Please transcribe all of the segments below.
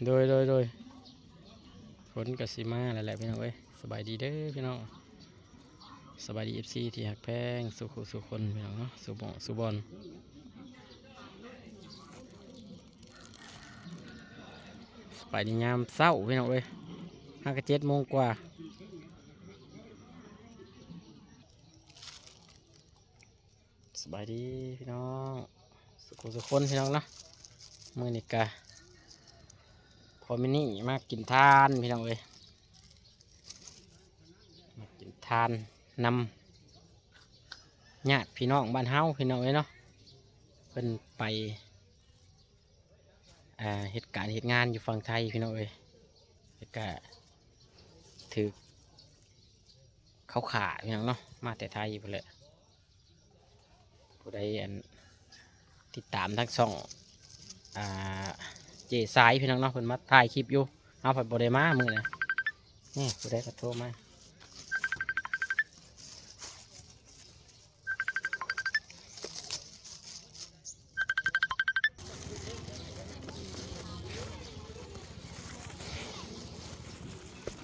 ໂດຍ ໂດຍ ໂດຍ ຝົນກໍຊິມາແລ້ວແຫຼະພີ່ນ້ອງເອີຍ. ສະບາຍດີເດີພີ່ນ້ອງ ສະບາຍດີ ເອັຟຊີ ທີ່ຮັກແພງສູ່ຄູ່ສູ່ຄົນພີ່ນ້ອງເນາະ ສູ່ໝ່ອງສູ່ບ່ອນ. ສະບາຍດີຍາມເຊົ້າພີ່ນ້ອງເອີຍ ຫາກະເຈັດໂມງກວ່າ. ສະບາຍດີພີ່ນ້ອງ ສຸຂູສຸຄົນພີ່ນ້ອງເນາະ. ມື້ນີ້ກະພໍ່ມິນິມາກິນທານພີ່ນ້ອງເອີຍ ມາກິນທານນຳຍາດພີ່ນ້ອງບ້ານເຮົາພີ່ນ້ອງເອີຍເນາະ. ເພິ່ນໄປ ອ່າ ເຮັດການເຮັດງານຢູ່ຝັ່ງໄທພີ່ນ້ອງເອີຍ ແລ້ວກະຖືກເຂົາຂ້າພີ່ນ້ອງເນາະ ມາແຕ່ໄທພຸ້ນແຫຼະ. ຜູ້ໃດອັນຕິດຕາມທາງຊ່ອງ ອ່າ ເຈຊາຍພີ່ນ້ອງເນາະ ເພິ່ນມາຖ່າຍຄລິບຢູ່ ເຮົາພັດບໍ່ໄດ້ມາມື້ນັ້ນ. ນີ້ຜູ້ໃດກໍໂທມາ.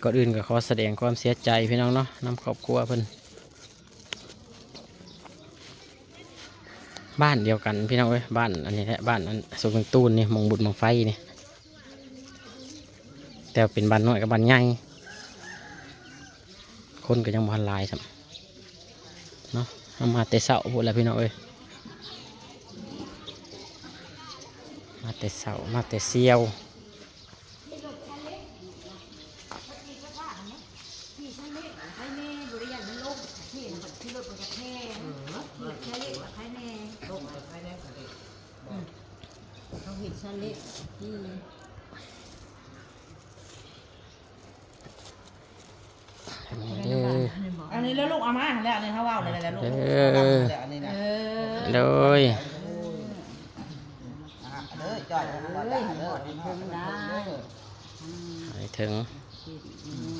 ກ່ອນອື່ນກໍຂໍສະແດງຄວາມເສຍໃຈພີ່ນ້ອງເນາະ ນຳຄອບຄົວເພິ່ນ. ບ້ານດຽວກັນພີ່ນ້ອງເອີຍ ບ້ານອັນນີ້ແຫຼະ ບ້ານອັນສຸກເມືອງຕູນນີ້ ໝ່ອງບຸນບັ້ງໄຟນີ້ ແຕ່ເປັນບ້ານນ້ອຍກັບບ້ານໃຫຍ່ ຄົນກໍຍັງບໍ່ທັນຫຼາຍຊ້ຳເນາະ. ເຮົາມາແຕ່ເຊົ້າພຸ້ນແຫຼະພີ່ນ້ອງເອີຍ ມາແຕ່ເຊົ້າ ມາແຕ່ສ່ຽວ. ອັນນີ້ເດີ ອັນນີ້ແລ້ວລູກເອົາມາແລ້ວ ອັນນີ້ເຮົາເວົ້າແລ້ວ ລູກເອົາມາແລ້ວ ອັນນີ້ນະ. ເອີ ໂດຍ ອ່າ ເດີ ຈ້ອຍ ເອີຍ ເດີ ໃຫ້ເຖິງ ອືມ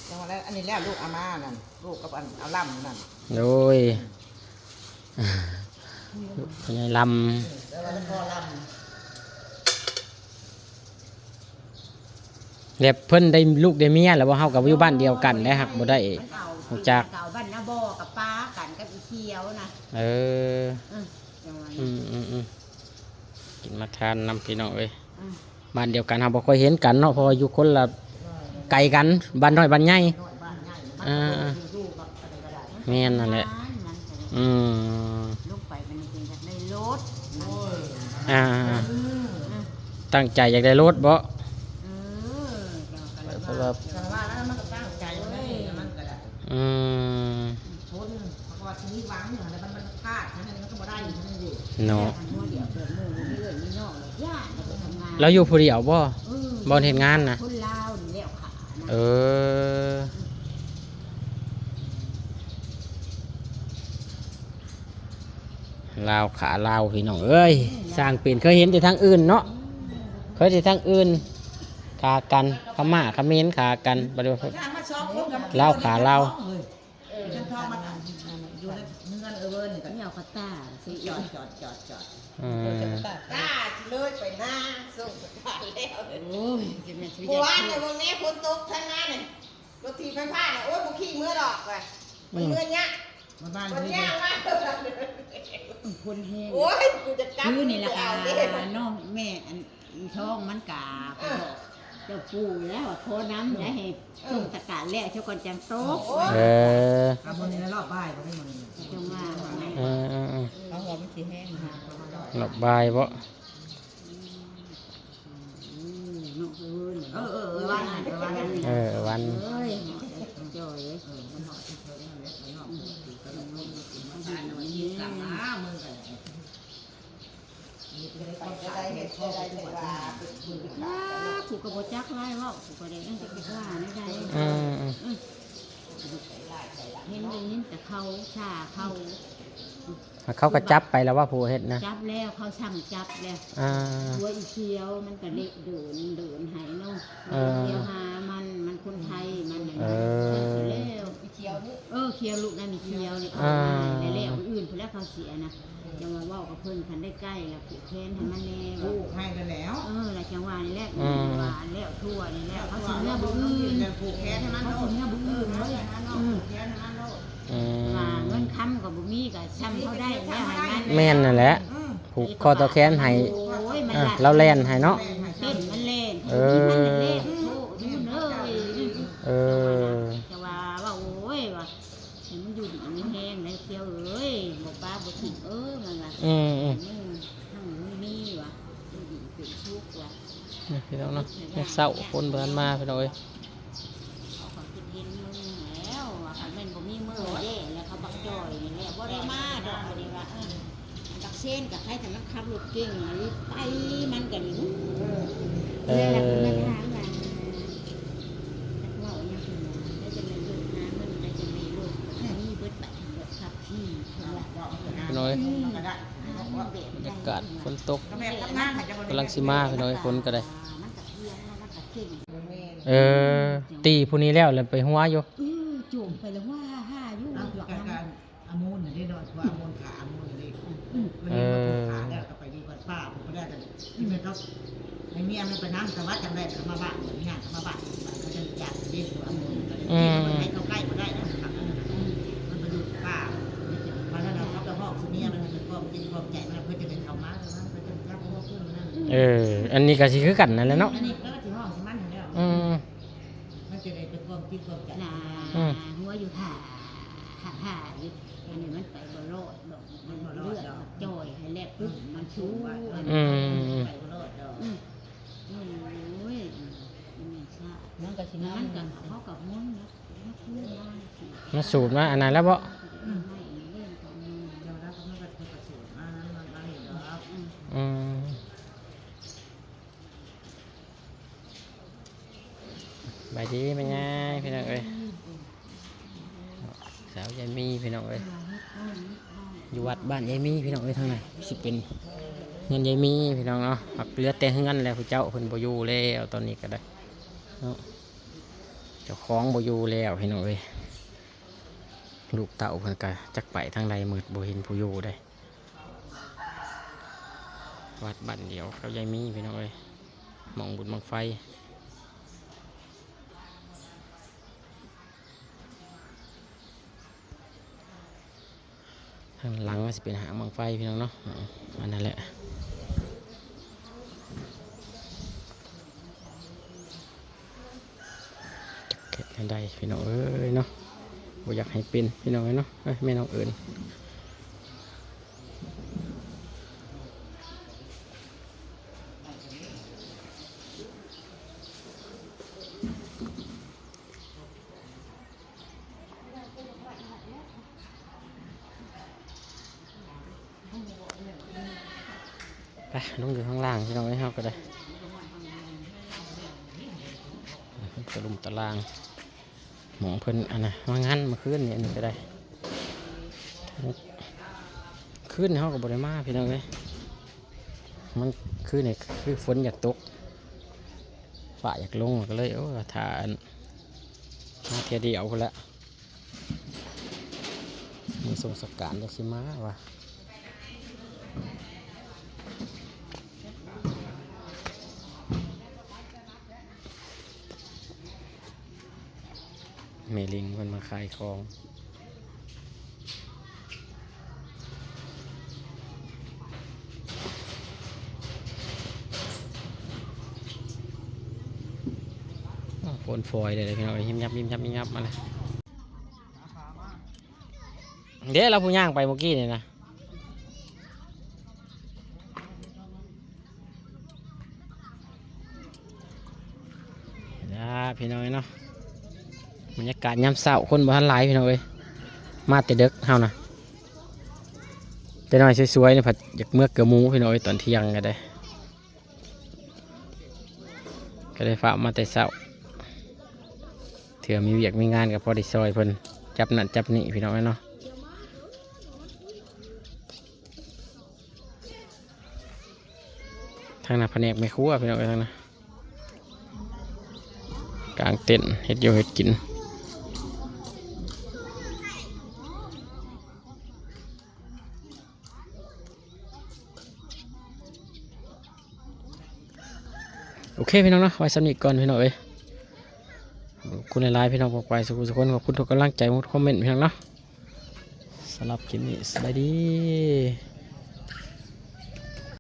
ຈັ່ງວ່າແລ້ວ ອັນນີ້ແລ້ວລູກເອົາມານັ້ນ ລູກກັບອັນເອົາລຳນັ້ນ. ໂດຍ ລູກພໍ່ໃຫຍ່ລຳ ເອີ ແລ້ວກໍລຳ ແບບເພິ່ນໄດ້ລູກໄດ້ເມຍແລ້ວບໍ່ ເຮົາກໍຢູ່ບ້ານດຽວກັນໄດ້ ຫາກບໍ່ໄດ້ຮູ້ຈັກ ເອົາບ້ານນາບໍ່ກັບປ້າກັນກັບອີ່ຂຽວນະ. ເອີ ອືມ ອືມ ອືມ ກິນມາທານນຳພີ່ນ້ອງເອີຍ ອືມ ບ້ານດຽວກັນເຮົາບໍ່ຄ່ອຍເຫັນກັນເນາະ ເພາະວ່າຢູ່ຄົນລະໄກກັນ ບ້ານນ້ອຍບ້ານໃຫຍ່ ອ່າ ແມ່ນນັ້ນແຫຼະ ອືມ ລົງໄປມັນເປັນຢາກໄດ້ລົດ ອ່າ ອືມ ຕັ້ງໃຈຢາກໄດ້ລົດບໍ່? ເອີ ເພາະວ່າ ອືມ ຄົນ ເພາະວ່າຊິມີຫວັງຫຍັງແລ້ວມັນ ມັນພາດ ມັນກໍບໍ່ໄດ້ຢູ່ນັ້ນເດ້ເນາະ. ລາວຢູ່ຜູ້ດຽວບໍ່? ເອີ ບ່ອນເຮັດງານນະ? ຄົນລາວນີ້ແຫຼະຂານະ. ເອີ ລາວຂາລາວ ພີ່ນ້ອງເອີຍ ຊ່າງເປັນ ເຄີຍເຫັນແຕ່ທາງອື່ນເນາະ ເຄີຍແຕ່ທາງອື່ນ ຂາກັນ ພະມ້າຂະເໝນຂາກັນ ບັດນີ້ລາວຂາລາວ. ເອີ ເງິນທອງມັນຢູ່ໃນເຮືອນເອີເວີນນີ້ກໍມີເອົາກະຕ່າຊິຈອດ ຈອດ ຈອດ ຈອດ ອືມ ຕາຊິເລີຍໄປນາ ສົ່ງສະການແລ້ວ. ໂອ້ຍ ຈະແມ່ນຊິ ມື້ວານນີ້ເບິ່ງແນ່ ຝົນຕົກທັງມານີ້ ລົດຖີບໄຟຟ້ານະ ໂອ້ຍ ບໍ່ຂີ່ເມືອດອກວ່າ ມັນເມືອຍາກ ມັນເມືອຍາກວ່າ ຄົນແຮງ ໂອ້ຍ ກູຈະກັບ ຄືນີ້ລະກະເນາະ ແມ່ ອັນ ທ້ອງມັນກະ ເອີ ເຈົ້າປູ່ແລ້ວ ຂໍນຳໄດ້ໃຫ້ ເອີ ສົ່ງສະການແລ້ວ ເຈົ້າກ່ອນຈັ່ງຕົກ. ເອີ ອ່າ ມື້ນີ້ລອບບ່າຍບໍ່ໄດ້ມື້ນີ້ ຈັ່ງວ່າ ເອີ ເອີ ເອີ ເອົາຫົວມັນຊິແຫ້ງ ລອບບ່າຍບໍ່? ເອີ ເອີ ເອີ ວັນ ເອີ ວັນ ເອີ ວັນ ເອີຍ ຈ່ອຍ ເອີ ມັນເນາະ ເອີ ມັນເນາະ ເອີ ມັນເນາະ ເອີ ມັນເນາະ ເອີ ອ່າ ກູກໍບໍ່ຈັກຫຼາຍເວົ້າ ກູກໍໄດ້ ເອີ ຈັກວ່າແນວໃດ ອືມ ເອີ ເຫັນໄດ້ຍິນແຕ່ເຂົາ ຊາເຂົາ ເຂົາກໍຈັບໄປແລ້ວວ່າຜູ້ເຮັດນະ ຈັບແລ້ວ ເຂົາສັ່ງຈັບແລ້ວ ອ່າ ຜົວອີ່ຂຽວ ມັນກໍເລະເດີນ ເດີນໃຫ້ເນາະ ເອີ ດຽວຫາມັນ ມັນຄົນໄທ ມັນນັ້ນ ເອີ ແລ້ວ ອີ່ຂຽວ ເອີ ຄຽວລູກນັ້ນນີ້ ຄຽວນີ້ ອ່າ ແລ້ວມື້ອື່ນພຸ້ນແຫຼະເຂົາຊິອັນນະ ຈັ່ງວ່າເວົ້າກັບເພິ່ນ ຄັນໄດ້ໃກ້ລະຜູກແຂນໃຫ້ມັນແດ່ ຜູກໃຫ້ແລ້ວ ເອີ ລະຈັ່ງວ່ານີ້ແຫຼະ ອືມ ວ່າແລ້ວທົ່ວນີ້ແຫຼະ ເຂົາຊິເມືອມື້ອື່ນ ແລ້ວຜູກແຂນໃຫ້ມັນ ເຂົາຊິເມືອມື້ອື່ນເລີຍ ເອີ ຜູກແຂນໃຫ້ມັນໂລດ ອືມ ວ່າເງິນຄຳກໍບໍ່ມີ ກໍຊ່ຳເຮົາໄດ້ແລ້ວໃຫ້ມັນ ແມ່ນນັ້ນແຫຼະ ອືມ ຜູກຄໍຕໍ່ແຂນໃຫ້ ໂອ້ຍ ມັນ ອ່າ ລາວແລ່ນໃຫ້ເນາະ ເຕັ້ນມັນແລ່ນ ເອີ ມັນແລ່ນ ໂອ້ຍ ເອີ ຈະວ່າ ວ່າ ໂອ້ຍ ວ່າ ໃຫ້ມັນຢູ່ດີມີແຮງໄດ໋ຄຽວເອີຍ ບໍ່ປະບໍ່ຖິ້ມເອີຍ ມັນວ່າ ອືມ ອືມ ທັງມັນມີວ່າ ຢູ່ດີເປັນສຸກວ່າ ນີ້ພີ່ນ້ອງເນາະ ຍັງເຊົ້າ ຄົນບໍ່ທັນມາພີ່ນ້ອງເອີຍ ເຂົາກໍຄິດເຫັນມຶງແລ້ວ ວ່າຄັນແມ່ນບໍ່ມີມື້ແດ່ ແລ້ວເຂົາບັກຈ່ອຍນີ້ແຫຼະ ບໍ່ໄດ້ມາດອກ ບໍ່ໄດ້ວ່າ ເອີ ບັກເຊນກໍໃຄ່ແຕ່ມັນຂັບລົດເກັ່ງ ໄປມັນກໍນີ້ ເອີ ແລ້ວເພິ່ນມາຖາມວ່າ ຈັກເວົ້າຫຍັງເພິ່ນວ່າ ໄປຈັ່ງໃດລູກ ຫາເງິນໄປຈັ່ງໃດລູກ ມີເບິດບັດ ເພິ່ນກໍຂັບຂີ່ ເພິ່ນວ່າ ພີ່ນ້ອງເອີຍ ຫາເງິນແບບໃດ ບັນຍາກາດຝົນຕົກ ກຳລັງຊິມາ ພີ່ນ້ອງເອີຍ ຝົນກໍໄດ້ ເອີ ຕີຜູ້ນີ້ແລ້ວ ແລ້ວໄປຫົວຢູ່ ເອີ ໂຈມໄປແລ້ວ ຫົວຫາຢູ່ ອາມູນນັ້ນເດ້ເນາະ ພວກອາມູນຂາອາມູນນັ້ນເດ້ ອືມ ເອີ ຂາແລ້ວກໍໄປຢູ່ກັບປ້າ ເພິ່ນບໍ່ໄດ້ກັນ ທີ່ແມ່ນເຂົາໃຫ້ເມຍມັນໄປນຳ ແຕ່ວ່າຈັ່ງໃດກໍມາບ້ານ ເມຍກໍມາບ້ານ ເຂົາຈະຈັບເດ້ ພວກອາມູນກໍໄດ້ ອືມ ໃຫ້ເຂົ້າໃກ້ບໍ່ໄດ້ນະ ມັນໄປຢູ່ກັບປ້າ ມາແລ້ວເຂົາໄປຮ້ອງໃສ່ເມຍມັນ ເພິ່ນກໍເຈັບຂອບໃຈ ມັນເພິ່ນຈະໄດ້ເຂົ້າມາ ເພິ່ນຈະຈັບພວກເພິ່ນນັ້ນ ເອີ ອັນນີ້ກໍຊິຄືກັນນັ້ນແຫຼະເນາະ ອັນນີ້ກໍຊິຮ້ອງໃສ່ມັນຫັ້ນແຫຼະ ອືມ ມັນຈະໄດ້ໄປຄວາມຈິດຄວາມໃຈ ອືມ ຫົວຢູ່ທ່າ ທ່າ ທ່າຢູ່ ອັນນີ້ມັນໄປບໍ່ລອດດອກ ມັນບໍ່ລອດດອກ ຈ່ອຍໃຫ້ແລກປຸບ ອືມ ມັນຊູ ອືມ ໄປບໍ່ລອດດອກ ອືມ ໂອ້ຍ ມັນກໍຊິ ມັນກໍ ເຂົາກໍມົນນະ ມັນສູດມາອັນນັ້ນແລ້ວເບາະ ອືມ ອືມ. ສະບາຍດີແມ່ຍາຍ ພີ່ນ້ອງເອີຍ ສາວຍາຍມີ ພີ່ນ້ອງເອີຍ ຢູ່ວັດບ້ານຍາຍມີ ພີ່ນ້ອງເອີຍ ທາງໃນຊິເປັນເຮືອນຍາຍມີ ພີ່ນ້ອງເນາະ ເຫຼືອແຕ່ເຮືອນແລ້ວ ຜູ້ເຈົ້າເພິ່ນບໍ່ຢູ່ແລ້ວ ຕອນນີ້ກໍໄດ້ເນາະ ເຈົ້າຂອງບໍ່ຢູ່ແລ້ວ ພີ່ນ້ອງເອີຍ ລູກເຕົ້າເພິ່ນກໍຈັກໄປທາງໃດໝົດ ບໍ່ເຫັນຜູ້ຢູ່ເດ້. ວັດບ້ານດຽວກັບຍາຍມີ ພີ່ນ້ອງເອີຍ ໝ່ອງບຸນບັ້ງໄຟ ທາງຫຼັງມັນຊິເປັນຫາງບັ້ງໄຟ ພີ່ນ້ອງເນາະ ອືມ ອັນນັ້ນແຫຼະ. ຈັກເຮັດແນວໃດພີ່ນ້ອງເອີຍເນາະ ບໍ່ຢາກໃຫ້ເປັນພີ່ນ້ອງເອີຍເນາະ ເອີຍ ແມ່ນ້ອງເອີນ ໄປລົງຢູ່ຂ້າງລ່າງພີ່ນ້ອງເອີຍ ເຮົາກໍໄດ້ ຕະລຸມຕະລາງ ໝ່ອງເພິ່ນອັນນະ ມາງານມື້ຄືນນີ້ ອັນນີ້ກໍໄດ້ ຄືນນີ້ເຮົາກໍບໍ່ໄດ້ມາພີ່ນ້ອງເອີຍ ມັນຄືນນີ້ຄືຝົນຢາກຕົກ ຟ້າຢາກລົງ ກໍເລີຍ ໂອ້ ຖ້າອັນ ມາເທື່ອດຽວພຸ້ນແຫຼະ. ມື້ສົງສະການຈັ່ງຊິມາວ່າ ແມ່ລິງເພິ່ນມາຂາຍຂອງ. ຝົນຝອຍເດ້ພີ່ນ້ອງເອີຍ ຍິບຍັບ ຍິບຍັບ ຍິບຍັບມາແລ້ວ ເດ້ລາວຜູ້ຍ່າງໄປມື້ກີ້ນີ້ນະ ນະ ພີ່ນ້ອງເອີຍເນາະ ບັນຍາກາດຍາມເຊົ້າ ຄົນບໍ່ທັນຫຼາຍພີ່ນ້ອງເອີຍ ມາແຕ່ເດິກເຮົານະ ແຕ່ນ້ອຍສວຍໆ ນີ້ພັດຢາກເມືອເກືອໝູພີ່ນ້ອງເອີຍ ຕອນທ່ຽງກໍໄດ້ ກໍໄດ້ຟ້າວມາແຕ່ເຊົ້າ ເທື່ອມີວຽກມີງານກໍພໍໄດ້ຊ່ອຍເພິ່ນ ຈັບນັ້ນຈັບນີ້ພີ່ນ້ອງເອີຍເນາະ. ທາງນັ້ນພະແນກແມ່ຄົວພີ່ນ້ອງເອີຍ ທາງນັ້ນກາງເຕັນເຮັດຢູ່ເຮັດກິນ ໂອເຄພີ່ນ້ອງເນາະ ໄວ້ສ່ຳນີ້ກ່ອນພີ່ນ້ອງເອີຍ. ຂອບຄຸນຫຼາຍໆພີ່ນ້ອງ ພວກໄປສູ່ຜູ້ສູ່ຄົນ ຂອບຄຸນທຸກກຳລັງໃຈ ທຸກຄອມເມັນພີ່ນ້ອງເນາະ. ສຳລັບຄລິບນີ້ ສະບາຍດີ.